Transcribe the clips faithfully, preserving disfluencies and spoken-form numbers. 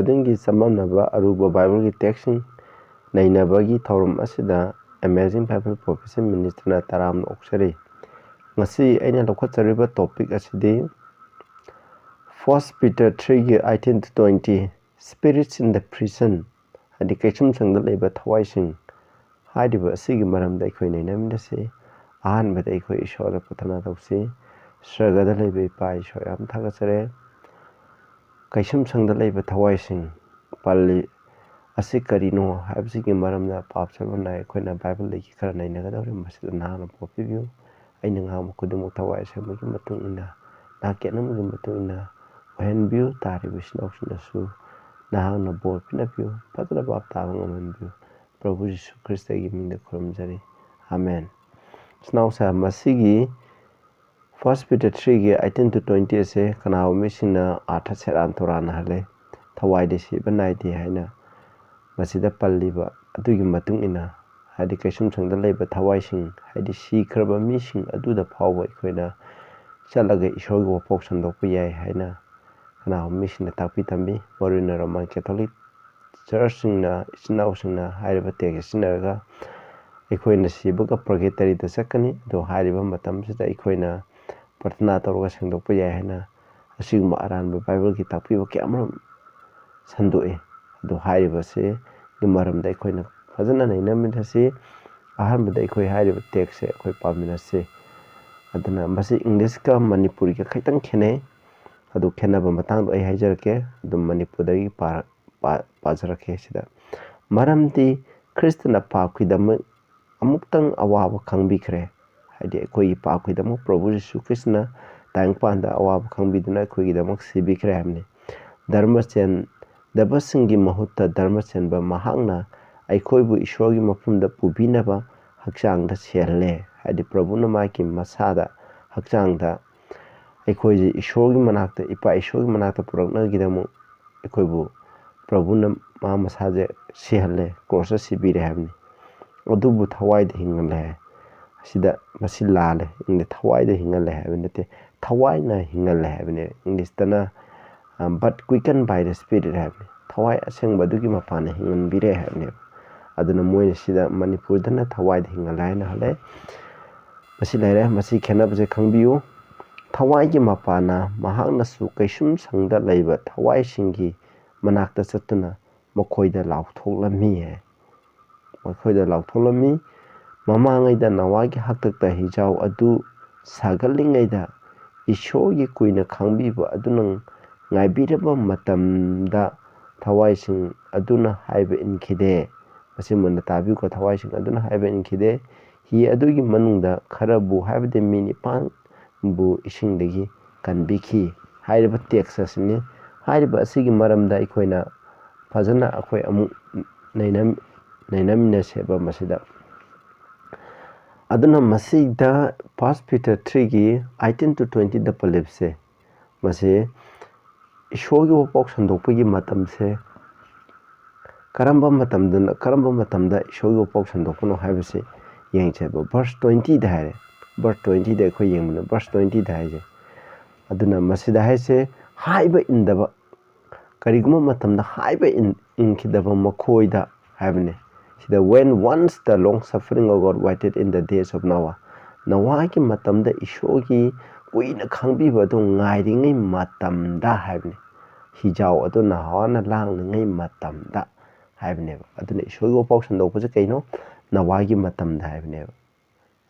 ꯈꯨꯗꯤꯡꯒꯤ ꯆꯃꯝꯅꯕ ꯑꯔꯨꯕ ꯕꯥꯏꯕꯜꯒꯤ ꯇꯦꯛꯁꯁꯤꯡ ꯅꯩꯅꯕꯒꯤ ꯊꯧꯔꯝ ꯑꯁꯤꯗ Amazing Bible Prophecy Ministryꯅ ꯇꯔꯥꯝꯅ ꯑꯣꯛꯆꯔꯤ꯫ ꯉꯁꯤ ꯑꯩꯅ ꯂꯧꯈꯠꯆꯔꯤꯕ ꯇꯣꯄꯤꯛ ꯑꯁꯤꯗꯤ First Peter threeꯒꯤ eighteen to twenty, Spirits in the Prison, ꯍꯥꯏꯗꯤ ꯀꯩꯁꯨꯝꯁꯪꯗ ꯂꯩꯕ ꯊꯋꯥꯏꯁꯤꯡ ꯍꯥꯏꯔꯤꯕ ꯑꯁꯤꯒꯤ ꯃꯔꯝꯗ ꯑꯩꯈꯣꯏ ꯅꯩꯅꯃꯤꯟꯅꯁꯤ꯫ ꯑꯍꯥꯟꯕꯗ ꯑꯩꯈꯣꯏ ꯏꯁꯣꯔꯗ ꯄ꯭ꯔꯊꯅꯥ ꯇꯧꯁꯤ꯫ ꯁ꯭ꯋꯔꯒꯗ ꯂꯩꯕ ꯏꯄꯥ ꯏꯁꯣꯔ, ꯌꯥꯝ ꯊꯥꯒꯠꯆꯔꯤ꯫ ꯀꯩꯁꯨꯝꯁꯪꯗ ꯂꯩꯕ ꯊꯋꯥꯏꯁꯤꯡ ꯄꯜꯂꯤ ꯑꯁꯤ ꯀꯔꯤꯅꯣ ꯍꯥꯏꯕꯁꯤꯒꯤ ꯃꯔꯝꯗ ꯄꯥꯞ ꯆꯥꯕꯅ ꯑꯩꯈꯣꯏꯅ ꯕꯥꯏꯕꯜꯗꯒꯤ ꯈꯔ ꯅꯩꯅꯒꯗꯧꯔꯤ꯫ ꯃꯁꯤꯗ ꯅꯍꯥꯛꯅ ꯄꯣꯛꯄꯤꯕꯤꯌꯨ꯫ ꯑꯩꯅ ꯉꯥꯡꯕ ꯈꯨꯗꯤꯡꯃꯛ ꯊꯋꯥꯏ ꯑꯁꯦꯡꯕꯒꯤ ꯃꯇꯨꯡ ꯏꯟꯅ, ꯅꯍꯥꯛꯀꯤ ꯑꯅꯝꯕꯒꯤ ꯃꯇꯨꯡ ꯏꯟꯅ ꯑꯣꯏꯍꯟꯕꯤꯌꯨ꯫ ꯇꯥꯔꯤꯕ ꯏꯆꯤꯟ ꯏꯅꯥꯎꯁꯤꯡꯅꯁꯨ ꯅꯍꯥꯛꯅ ꯕꯣꯔ ꯄꯤꯅꯕꯤꯌꯨ, ꯐꯖꯅ ꯚꯥꯞ ꯇꯥꯕ ꯉꯝꯍꯟꯕꯤꯌꯨ꯫ ꯄ꯭ꯔꯚꯨ ꯖꯤꯁꯨ ꯈ꯭ꯔꯤꯁꯇꯒꯤ ꯃꯤꯡꯗ ꯈꯨꯔꯨꯝꯖꯔꯤ, ꯑꯥꯃꯦꯟ꯫ ꯏꯆꯤꯟ ꯏꯅꯥꯎꯁꯥ, ꯃꯁꯤꯒꯤ First Peter threeꯒꯤ eighteen to twenty ꯑꯁꯦ ꯀꯅꯥꯒꯨꯝꯕ ꯃꯤꯁꯤꯡꯅ ꯑꯥꯔꯊ ꯁꯦꯔꯥꯟ ꯇꯨꯔꯥꯟꯅ ꯍꯜꯂꯦ꯫ ꯊꯋꯥꯏꯗꯤ ꯁꯤꯕ ꯅꯥꯏꯗꯦ ꯍꯥꯏꯅ ꯃꯁꯤꯗ ꯄꯜꯂꯤꯕ ꯑꯗꯨꯒꯤ ꯃꯇꯨꯡ ꯏꯟꯅ, ꯍꯥꯏꯗꯤ ꯀꯩꯁꯨꯝꯁꯪꯗ ꯂꯩꯕ ꯊꯋꯥꯏꯁꯤꯡ, ꯍꯥꯏꯗꯤ ꯁꯤꯈ꯭ꯔꯕ ꯃꯤꯁꯤꯡ ꯑꯗꯨꯗ ꯐꯥꯎꯕ ꯑꯩꯈꯣꯏꯅ ꯆꯠꯂꯒ ꯏꯁꯣꯔꯒꯤ ꯋꯥꯐꯣꯛ ꯁꯟꯗꯣꯛꯄ ꯌꯥꯏ ꯍꯥꯏꯅ ꯀꯅꯥꯒꯨꯝꯕ ꯃꯤꯁꯤꯡꯅ ꯇꯥꯛꯄꯤ ꯇꯝꯕꯤ꯫ ꯃꯔꯨꯑꯣꯏꯅ ꯔꯣꯃꯥꯟ ꯀꯦꯊꯣꯂꯤꯛ ꯆꯔꯆꯁꯤꯡꯅ, ꯏꯆꯤꯟ ꯏꯅꯥꯎꯁꯤꯡꯅ ꯍꯥꯏꯔꯤꯕ ꯇꯦꯛꯁ ꯁꯤꯖꯤꯟꯅꯔꯒ ꯑꯩꯈꯣꯏꯅ ꯁꯤꯕꯒ ꯄꯔꯒꯦꯇꯔꯤꯗ ꯆꯠꯀꯅꯤ꯫ ꯑꯗꯣ ꯍꯥꯏꯔꯤꯕ ꯃꯇꯝꯁꯤꯗ ꯑꯩꯈꯣꯏꯅ ꯄ꯭ꯔꯊꯅꯥ ꯇꯧꯔꯒ ꯁꯦꯡꯗꯣꯛꯄ ꯌꯥꯏ ꯍꯥꯏꯅ ꯑꯁꯤꯒꯨꯝꯕ ꯑꯔꯥꯟꯕ ꯕꯥꯏꯕꯜꯒꯤ ꯇꯥꯛꯄꯤꯕ ꯀꯌꯥ ꯑꯃꯔꯣꯝ ꯁꯟꯗꯣꯛꯏ꯫ ꯑꯗꯣ ꯍꯥꯏꯔꯤꯕꯁꯤꯒꯤ ꯃꯔꯝꯗ ꯑꯩꯈꯣꯏꯅ ꯐꯖꯅ ꯅꯩꯅꯃꯤꯟꯅꯁꯤ꯫ ꯑꯍꯥꯟꯕꯗ ꯑꯩꯈꯣꯏ ꯍꯥꯏꯔꯤꯕ ꯇꯦꯛꯁꯁꯦ ꯑꯩꯈꯣꯏ ꯄꯥꯃꯤꯟꯅꯁꯤ꯫ ꯑꯗꯨꯅ ꯃꯁꯤ ꯏꯪꯂꯤꯁꯀ ꯃꯅꯤꯄꯨꯔꯤꯒ ꯈꯤꯇꯪ ꯈꯦꯠꯅꯩ꯫ ꯑꯗꯨ ꯈꯦꯠꯅꯕ ꯃꯇꯥꯡꯗꯣ ꯑꯩ ꯍꯥꯏꯖꯔꯛꯀꯦ꯫ ꯑꯗꯨꯝ ꯃꯅꯤꯄꯨꯔꯗꯒꯤ ꯄꯥꯔ-, ꯄꯥ-, ꯄꯥꯖꯔꯛꯀꯦ ꯁꯤꯗ꯫ ꯃꯔꯝꯗꯤ ꯈ꯭ꯔꯤꯁꯇꯅ ꯄꯥꯞꯀꯤꯗꯃꯛ ꯑꯃꯨꯛꯇꯪ ꯑꯋꯥꯕ ꯈꯪꯕꯤꯈ꯭ꯔꯦ꯫ ꯍꯥꯏꯗꯤ ꯑꯩꯈꯣꯏꯒꯤ ꯄꯥꯞꯀꯤꯗꯃꯛ ꯄ꯭ꯔꯚꯨ ꯖꯤꯁꯨ ꯈ꯭ꯔꯤꯁꯇꯅ ꯇꯥꯏꯕꯪꯄꯥꯟꯗ ꯑꯋꯥꯕ ꯈꯪꯕꯤꯗꯨꯅ ꯑꯩꯈꯣꯏꯒꯤꯗꯃꯛ ꯁꯤꯕꯤꯈ꯭ꯔꯦ ꯍꯥꯏꯕꯅꯤ꯫ ꯙꯔꯃ ꯆꯦꯟꯗꯕꯁꯤꯡꯒꯤ ꯃꯍꯨꯠꯇ ꯙꯔꯃ ꯆꯦꯟꯕ ꯃꯍꯥꯛꯅ ꯑꯩꯈꯣꯏꯕꯨ ꯏꯁꯣꯔꯒꯤ ꯃꯐꯝꯗ ꯄꯨꯕꯤꯅꯕ ꯍꯛꯆꯥꯡꯗ ꯁꯤꯍꯜꯂꯦ꯫ ꯍꯥꯏꯗꯤ ꯄ꯭ꯔꯚꯨꯅ ꯃꯥꯒꯤ ꯃꯁꯥꯗ, ꯍꯛꯆꯥꯡꯗ ꯑꯩꯈꯣꯏꯁꯦ ꯏꯁꯣꯔꯒꯤ ꯃꯅꯥꯛꯇ, ꯏꯄꯥ ꯏꯁꯣꯔꯒꯤ ꯃꯅꯥꯛꯇ ꯄꯨꯔꯛꯅꯕꯒꯤꯗꯃꯛ ꯑꯩꯈꯣꯏꯕꯨ ꯄ꯭ꯔꯚꯨꯅ ꯃꯥ ꯃꯁꯥꯁꯦ ꯁꯤꯍꯜꯂꯦ, ꯀ꯭ꯔꯣꯁꯇ ꯁꯤꯕꯤꯔꯦ ꯍꯥꯏꯕꯅꯤ꯫ ꯑꯗꯨꯕꯨ ꯊꯋꯥꯏꯗ ꯍꯤꯡꯍꯜꯂꯦ ꯍꯥꯏ꯫ ꯑꯁꯤꯗ ꯃꯁꯤ ꯂꯥꯜꯂꯦ꯫ ꯏꯪꯂꯤꯁ ꯊꯋꯥꯏꯗ ꯍꯤꯡꯍꯜꯂꯦ ꯍꯥꯏꯕ ꯅꯠꯇꯦ, ꯊꯋꯥꯏꯅ ꯍꯤꯡꯍꯜꯂꯦ ꯍꯥꯏꯕꯅꯦ꯫ ꯏꯪꯂꯤꯁꯇꯅ, "But quickened by the Spirit" ꯍꯥꯏꯕꯅꯤ꯫ ꯊꯋꯥꯏ ꯑꯁꯦꯡꯕ ꯑꯗꯨꯒꯤ ꯃꯄꯥꯟꯅ ꯍꯤꯡꯍꯟꯕꯤꯔꯦ ꯍꯥꯏꯕꯅꯦꯕ꯫ ꯑꯗꯨꯅ ꯃꯣꯏꯅ ꯁꯤꯗ ꯃꯅꯤꯄꯨꯔꯗꯅ "ꯊꯋꯥꯏꯗ ꯍꯤꯡꯍꯜꯂꯦ" ꯍꯥꯏꯅ ꯍꯜꯂꯦ꯫ ꯃꯁꯤ ꯂꯩꯔꯦ꯫ ꯃꯁꯤ ꯈꯦꯠꯅꯕꯁꯦ ꯈꯪꯕꯤꯌꯨ꯫ "ꯊꯋꯥꯏꯒꯤ ꯃꯄꯥꯟꯅ ꯃꯍꯥꯛꯅꯁꯨ ꯀꯩꯁꯨꯝꯁꯪꯗ ꯂꯩꯕ ꯊꯋꯥꯏꯁꯤꯡꯒꯤ ꯃꯅꯥꯛꯇ ꯆꯠꯇꯨꯅ ꯃꯈꯣꯏꯗ ꯂꯥꯎꯊꯣꯛꯂꯝꯃꯤ" ꯍꯥꯏ꯫ ꯃꯈꯣꯏꯗ ꯂꯥꯎꯊꯣꯛꯂꯝꯃꯤ꯫ ꯃꯃꯥꯡꯉꯩꯗ ꯅꯋꯥꯒꯤ ꯍꯥꯛꯇꯛꯇ ꯍꯤꯖꯥꯎ ꯑꯗꯨ ꯁꯥꯒꯠꯂꯤꯉꯩꯗ ꯏꯁꯣꯔꯒꯤ ꯀꯨꯏꯅ ꯈꯥꯡꯕꯤꯕ ꯑꯗꯨꯅ ꯉꯥꯏꯕꯤꯔꯕ ꯃꯇꯝꯗ ꯊꯋꯥꯏꯁꯤꯡ ꯑꯗꯨꯅ ꯍꯥꯏꯕ ꯏꯟꯈꯤꯗꯦ꯫ ꯃꯁꯤ ꯃꯨꯟꯅ ꯇꯥꯕꯤꯌꯨꯀꯣ꯫ ꯊꯋꯥꯏꯁꯤꯡ ꯑꯗꯨꯅ ꯍꯥꯏꯕ ꯏꯟꯈꯤꯗꯦ꯫ ꯍꯤ ꯑꯗꯨꯒꯤ ꯃꯅꯨꯡꯗ ꯈꯔꯕꯨ, ꯍꯥꯏꯕꯗꯤ ꯃꯤ ꯅꯤꯄꯥꯟꯕꯨ, ꯏꯁꯤꯡꯗꯒꯤ ꯀꯟꯕꯤꯈꯤ꯫ ꯍꯥꯏꯔꯤꯕ text ꯑꯁꯤꯅꯤ꯫ ꯍꯥꯏꯔꯤꯕ ꯑꯁꯤꯒꯤ ꯃꯔꯝꯗ ꯑꯩꯈꯣꯏꯅ ꯐꯖꯅ ꯑꯩꯈꯣꯏ ꯑꯃꯨꯛ ꯅꯩꯅꯝ-, ꯅꯩꯅꯃꯤꯟꯅꯁꯦꯕ ꯃꯁꯤꯗ꯫ ꯑꯗꯨꯅ ꯃꯁꯤꯗ First Peter threeꯒꯤ eighteen to twentyꯗ ꯄꯜꯂꯤꯕꯁꯦ, ꯃꯁꯤ ꯏꯁꯣꯔꯒꯤ ꯋꯥꯄꯥꯎ ꯁꯟꯗꯣꯛꯄꯒꯤ ꯃꯇꯝꯁꯦ ꯀꯔꯝꯕ ꯃꯇꯝꯗꯅ, ꯀꯔꯝꯕ ꯃꯇꯝꯗ ꯏꯁꯣꯔꯒꯤ ꯋꯥꯄꯥꯎ ꯁꯟꯗꯣꯛꯄꯅꯣ ꯍꯥꯏꯕꯁꯤ ꯌꯦꯡꯁꯦꯕ꯫ Verse twentyꯗ ꯍꯥꯏꯔꯦ꯫ Verse twentyꯗ ꯑꯩꯈꯣꯏ ꯌꯦꯡꯕꯅ verse twentyꯗ ꯍꯥꯏꯁꯦ꯫ ꯑꯗꯨꯅ ꯃꯁꯤꯗ ꯍꯥꯏꯁꯦ, ꯍꯥꯏꯕ ꯏꯟꯗꯕ, ꯀꯔꯤꯒꯨꯝꯕ ꯃꯇꯝꯗ ꯍꯥꯏꯕ ꯏꯟ-, ꯏꯟꯈꯤꯗꯕ ꯃꯈꯣꯏꯗ ꯍꯥꯏꯕꯅꯤ꯫ ꯁꯤꯗ "When once the long suffering of God waited in the days of Noah", ꯅꯣꯋꯥꯒꯤ ꯃꯇꯝꯗ ꯏꯁꯣꯔꯒꯤ ꯀꯨꯏꯅ ꯈꯥꯡꯕꯤꯕ ꯑꯗꯨ ꯉꯥꯏꯔꯤꯉꯩ ꯃꯇꯝꯗ ꯍꯥꯏꯕꯅꯤ꯫ ꯍꯤꯖꯥꯎ ꯑꯗꯨ ꯅꯣꯋꯥꯅ ꯂꯥꯡꯂꯤꯉꯩ ꯃꯇꯝꯗ ꯍꯥꯏꯕꯅꯦꯕ꯫ ꯑꯗꯨꯅ ꯏꯁꯣꯔꯒꯤ ꯋꯥꯄꯥꯎ ꯁꯟꯗꯣꯛꯄꯁꯦ ꯀꯩꯅꯣ? ꯅꯣꯋꯥꯒꯤ ꯃꯇꯝꯗ ꯍꯥꯏꯕꯅꯦꯕ꯫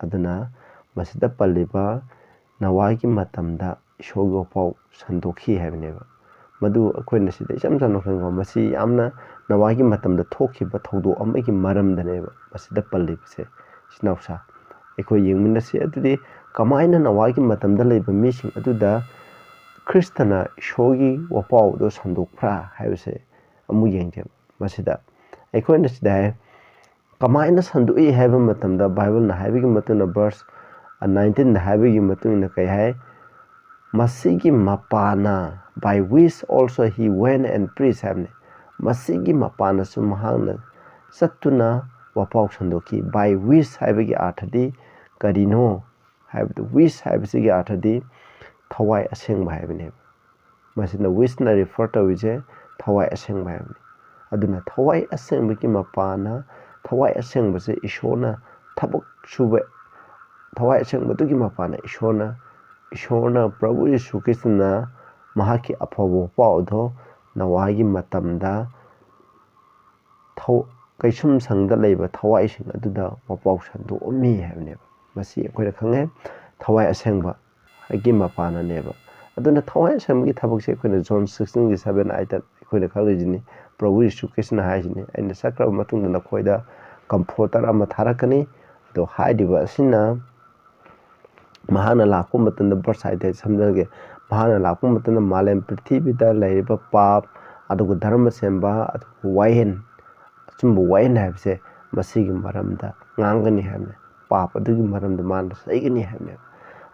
ꯑꯗꯨꯅ ꯃꯁꯤꯗ ꯄꯜꯂꯤꯕ ꯅꯣꯋꯥꯒꯤ ꯃꯇꯝꯗ ꯏꯁꯣꯔꯒꯤ ꯋꯥꯄꯥꯎ ꯁꯟꯗꯣꯛꯈꯤ ꯍꯥꯏꯕꯅꯦꯕ꯫ ꯃꯗꯨ ꯑꯩꯈꯣꯏꯅ ꯁꯤꯗ ꯏꯆꯝ ꯆꯝꯅ ꯈꯪꯕ, ꯃꯁꯤ ꯌꯥꯝꯅ ꯅꯣꯋꯥꯒꯤ ꯃꯇꯝꯗ ꯊꯣꯛꯈꯤꯕ ꯊꯧꯗꯣꯛ ꯑꯃꯒꯤ ꯃꯔꯝꯗꯅꯦꯕ ꯃꯁꯤꯗ ꯄꯜꯂꯤꯕꯁꯦ꯫ ꯏꯆꯤꯟ ꯏꯅꯥꯎꯁꯥ, ꯑꯩꯈꯣꯏ ꯌꯦꯡꯃꯤꯟꯅꯁꯤ꯫ ꯑꯗꯨꯗꯤ ꯀꯃꯥꯏꯅ ꯅꯣꯋꯥꯒꯤ ꯃꯇꯝꯗ ꯂꯩꯕ ꯃꯤꯁꯤꯡ ꯑꯗꯨꯗ ꯈ꯭ꯔꯤꯁꯇꯅ ꯏꯁꯣꯔꯒꯤ ꯋꯥꯄꯥꯎꯗꯣ ꯁꯟꯗꯣꯛꯄ꯭ꯔꯥ ꯍꯥꯏꯕꯁꯦ ꯑꯃꯨꯛ ꯌꯦꯡꯁꯦꯕ꯫ ꯃꯁꯤꯗ ꯑꯩꯈꯣꯏꯅ ꯁꯤꯗ ꯍꯥꯏ, ꯀꯃꯥꯏꯅ ꯁꯟꯗꯣꯛꯏ ꯍꯥꯏꯕ ꯃꯇꯝꯗ, ꯕꯥꯏꯕꯜꯅ ꯍꯥꯏꯕꯒꯤ ꯃꯇꯨꯡ ꯏꯟꯅ verse nineteenꯗ ꯍꯥꯏꯕꯒꯤ ꯃꯇꯨꯡ ꯏꯟꯅ ꯀꯩ ꯍꯥꯏ? "ꯃꯁꯤꯒꯤ ꯃꯄꯥꯅ", "by which also he went and preached" ꯍꯥꯏꯕꯅꯤ꯫ "ꯃꯁꯤꯒꯤ ꯃꯄꯥꯅꯁꯨ ꯃꯍꯥꯛꯅ ꯆꯠꯇꯨꯅ ꯋꯥꯄꯥꯎ ꯁꯟꯗꯣꯛꯈꯤ"꯫ "By which" ꯍꯥꯏꯕꯒꯤ ꯑꯥꯔꯊꯗꯤ ꯀꯔꯤꯅꯣ ꯍꯥꯏꯕꯗꯨ, which ꯍꯥꯏꯕꯁꯤꯒꯤ ꯑꯥꯔꯊꯗꯤ ꯊꯋꯥꯏ ꯑꯁꯦꯡꯕ ꯍꯥꯏꯕꯅꯦꯕ꯫ ꯃꯁꯤꯅ wishꯅ refer ꯇꯧꯔꯤꯁꯦ ꯊꯋꯥꯏ ꯑꯁꯦꯡꯕ ꯍꯥꯏꯕꯅꯤ꯫ ꯑꯗꯨꯅ ꯊꯋꯥꯏ ꯑꯁꯦꯡꯕꯒꯤ ꯃꯄꯥꯅ, ꯊꯋꯥꯏ ꯑꯁꯦꯡꯕꯁꯦ ꯏꯁꯣꯔꯅ ꯊꯕꯛ ꯁꯨꯕ, ꯊꯋꯥꯏ ꯑꯁꯦꯡꯕꯗꯨꯒꯤ ꯃꯄꯥꯅ ꯏꯁꯣꯔꯅ, ꯏꯁꯣꯔꯅ ꯄ꯭ꯔꯚꯨ ꯌꯤꯁꯨ ꯈ꯭ꯔꯤꯁꯇꯅ ꯃꯍꯥꯛꯀꯤ ꯑꯐꯕ ꯄꯥꯎꯗꯣ ꯅꯋꯥꯒꯤ ꯃꯇꯝꯗ ꯊꯧ-, ꯀꯩꯁꯨꯝꯁꯪꯗ ꯂꯩꯕ ꯊꯋꯥꯏꯁꯤꯡ ꯑꯗꯨꯗ ꯋꯥꯄꯥꯎ ꯁꯟꯗꯣꯛꯑꯝꯃꯤ ꯍꯥꯏꯕꯅꯦꯕ꯫ ꯃꯁꯤ ꯑꯩꯈꯣꯏꯅ ꯈꯪꯉꯦ, ꯊꯋꯥꯏ ꯑꯁꯦꯡꯕꯒꯤ ꯃꯄꯥꯅꯅꯦꯕ꯫ ꯑꯗꯨꯅ ꯊꯋꯥꯏ ꯑꯁꯦꯡꯕꯒꯤ ꯊꯕꯛꯁꯦ ꯑꯩꯈꯣꯏꯅ John sixteenꯒꯤ seven ꯑꯩꯈꯣꯏꯅ ꯈꯪꯂꯤꯁꯤꯅꯤ꯫ ꯄ꯭ꯔꯚꯨ ꯌꯤꯁꯨ ꯈ꯭ꯔꯤꯁꯅ ꯍꯥꯏꯁꯤꯅꯤ, "ꯑꯩꯅ ꯆꯠꯈ꯭ꯔꯕ ꯃꯇꯨꯡꯗ ꯅꯈꯣꯏꯗ Comforter ꯑꯃ ꯊꯥꯔꯛꯀꯅꯤ"꯫ ꯑꯗꯣ ꯍꯥꯏꯔꯤꯕ ꯑꯁꯤꯅ ꯃꯍꯥꯛꯅ ꯂꯥꯛꯄ ꯃꯇꯝꯗ, verse ꯁꯝꯖꯔꯒꯦ, ꯃꯍꯥꯛꯅ ꯂꯥꯛꯄ ꯃꯇꯝꯗ ꯃꯥꯂꯦꯝ ꯄ꯭ꯔꯤꯊꯤꯕꯤꯗ ꯂꯩꯔꯤꯕ ꯄꯥꯞ, ꯑꯗꯨꯒ ꯙꯔꯃ ꯁꯦꯝꯕ, ꯑꯗꯨꯒ ꯋꯥꯌꯦꯜ, ꯑꯆꯨꯝꯕ ꯋꯥꯌꯦꯜ ꯍꯥꯏꯕꯁꯦ ꯃꯁꯤꯒꯤ ꯃꯔꯝꯗ ꯉꯥꯡꯒꯅꯤ ꯍꯥꯏꯕꯅꯤ꯫ ꯄꯥꯞ ꯑꯗꯨꯒꯤ ꯃꯔꯝꯗ ꯃꯥꯅ ꯆꯩꯒꯅꯤ ꯍꯥꯏꯕꯅꯦꯕ꯫